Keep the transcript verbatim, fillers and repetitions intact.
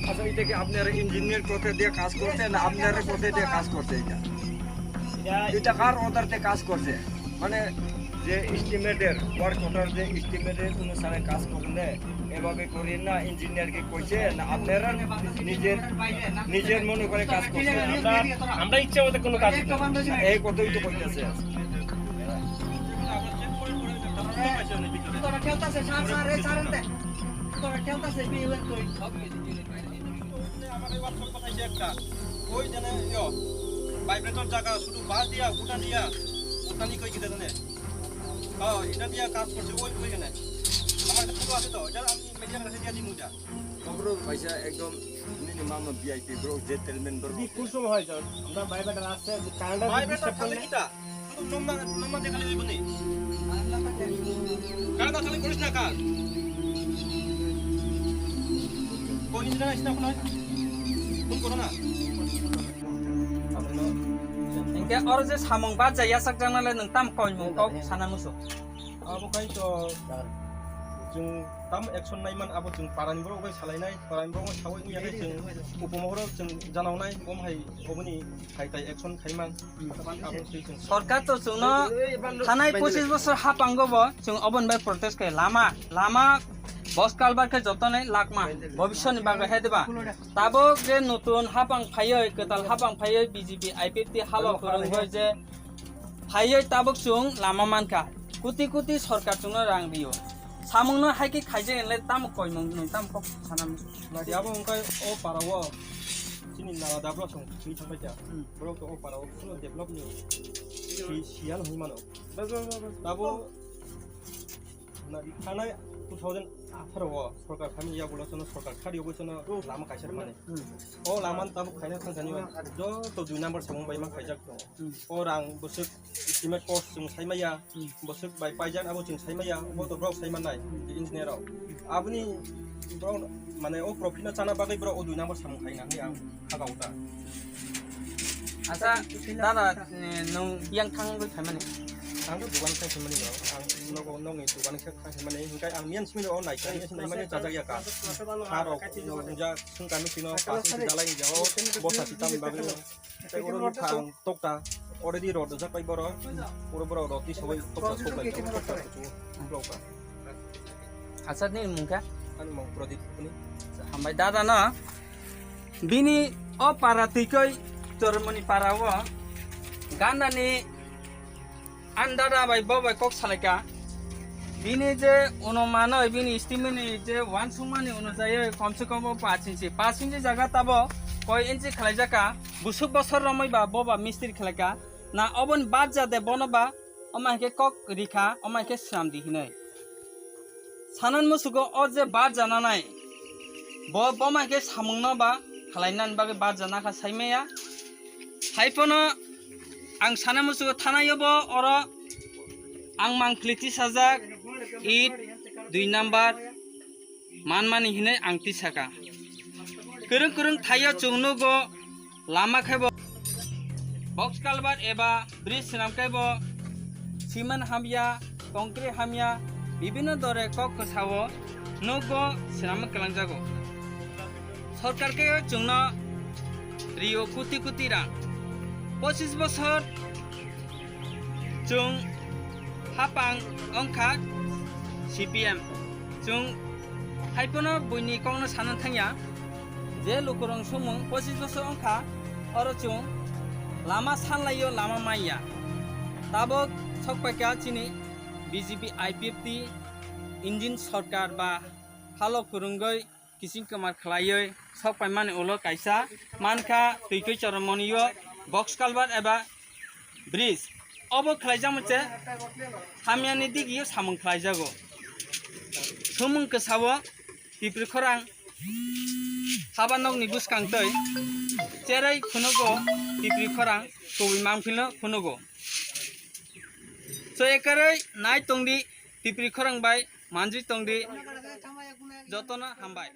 আচ্ছা, এটা কি আপনারা ইঞ্জিনিয়ার কথা দিয়ে কাজ করছে না আপনারা কথা দিয়ে কাজ করছে এটা? এটা কার অর্ডারতে কাজ করছে? মানে যে এস্টিমেটের, ওয়ার্ক অর্ডার যে এস্টিমেটের অনুসারে কাজ করলে এভাবে করি না, ইঞ্জিনিয়ারকে কইছে না আপনারা নিজের, নিজের মনে করে কাজ করছে? আমরা, আমরা ইচ্ছা মতো কোনো কাজ করি না। এই কথাই তো কইতেছে। তোরা খেলতাছে, স্যার, স্যার, এই স্যার, এনতে। তোরা খেলতাছে, বিয়ে হয়ে তুই। আমার এই ওয়ার্কশপ কোথায় যে একটা? ওই জানে, ইয়ো, ভাইব্রেটর জায়গা, শুধু বাস দিয়া, উঠা দিয়া, উঠানি কই কিতা জানে? হ্যাঁ, এটা দিয়া কাজ করছে, ওই, ওইখানে। আমার একটা ফটো আছে তো, এটা আমি মিডিয়ার কাছে দিয়ে দিমু যা। Bro, ভাইসা একদম, ini mama V I P, bro, gentleman, bro. Di kusum hai jon. Amra vibrator asche, current-or vibrator disturb korle. Thale kita? শুধু নম্বর, নম্বর দেখালে হইব নি? কার দেখালে করিস না কার? কোন ইঞ্জিনিয়ার আসছে না? ফোন করো না। Hingke oro je samung ba jaya sak jang nale nwng tam koi mung kok sana musu. Abo kai to chwng tam action nai man abo chwng parani borok bai salai nai, parani borok bai sawi ya nai chwng upomohoro chwng jana nai bom hai oboni hai tai action khai man. Abo se chwng Sorkar to chwngno thanai pochis bosor hapango bo chwng oboni bai protest khai lama, lama box culvert khe jotonai lakma bobiswtni bagwi hai diba? Tabuk je nutun hapang phaiwi, kwtal hapang phaiwi B J P I P F T halo kwrwngwi je phaiwi tabuk chwng lama mankha. Kuti kuti sorkar chwngno rang rio. Samungno hai khe khaijak hinle tamo koimung nwng tamo kok sana musu. Nadi abo wngkha o para o chini nala dablo chwng thwi thangbai kha. Hmm. Borok to o para o kuno develop ni si-, siyan hwnwi mano. Bas, bas, bas, bas. Tabuk Na, thanai two thousand atharo o sorkar phaimani yagulo sono sorkar khari obo sono lama kaisa rwmani. Hmm. O lama tabuk khaina thangkani joto dui number samung bai ma khaijak tongo. Hmm. O rang bwswk estimate cost chwng saimaya, hmm, bwswk bai paijak abo chwng saimaya, bo to borok saimanai, hmm, engineer rok. Aboni borok mane o profit no chana bagwi borok o dui number samung khaina hinwi ang, hmm, kha kau ta. Acha, dada, eh, nwng biyang thangwi phaimani? Ang to dugan khai phaimani no. Ang nogo nogni dugan khai phaimani. Hinkhe ang miyan simi no nai khai, miyan simi naimani chajak ya ka. Ha rok no ja sung kami sino pas dalai ja o bosa sitam bagwi. Tei oro no thang tokta already rod jak pai boro. Oro boro rod ti sabai tokta sok bai tokta kuchu bloka. Acha, nini mung kha? Ani mung Pradip Khuni. Hambai dada no. Bini o para twi koi Chormoni para o ganda ni an dada bai bo bai kok salai ka. Bini je uno mano bini estimate ni je wansukmani uno jai kom se kom bo paanch inchi, paanch inchi jaga tabo koi inchi khlai jaka. Busuk bosor romoi ba bo ba mistri khlai ka. Na oboni bad jade bono ba Omo hai khe kok rikha, omo hai khe swnam di hinwi. Sanan musugo o je bar jananai, bo, bo mai khe samungno ba khlainani bagwi bar jana kha saimaya. Hai phano ang sana musugo thanaio bo oro ang mangpili tisajak, it, dui number, manmani hinwi ang tisaka. Kwrwng kwrwng thaio chwng nugo lama khe bo box culvert eba bridge swnam khe bo cement hamya, concrete hamya, bibinno dore kok kwsao nugo swnam kwlangjago. Sorkar khe chwngno rio kuti kuti rang. Pochis bosor Chwng hapang wngkha C P M. Chwng hai phano buini kokno sana thangya je lukurok swngmung pochis bosor wngkha, oro chwng lama sanlaio, lama manya. Tabok sokpaikha chini B J P I P F T engine sorkar ba halo kwrwngwi kiching kwmar khlaiwi sok paimani ulo kaisa mankha Twikwi Choromonio box culvert eba bridge. Obo khlaijak mose hamyani digio samung khlaijago. Sumung kwsao Tipri khorang haba nokni bwskang twi cherwi phunugo, Tipri khorang kubui mangphilno phunugo. Chwya kwrwi nai tongdi, Tipri khorang bai manjwi tongdi, jotono hambai.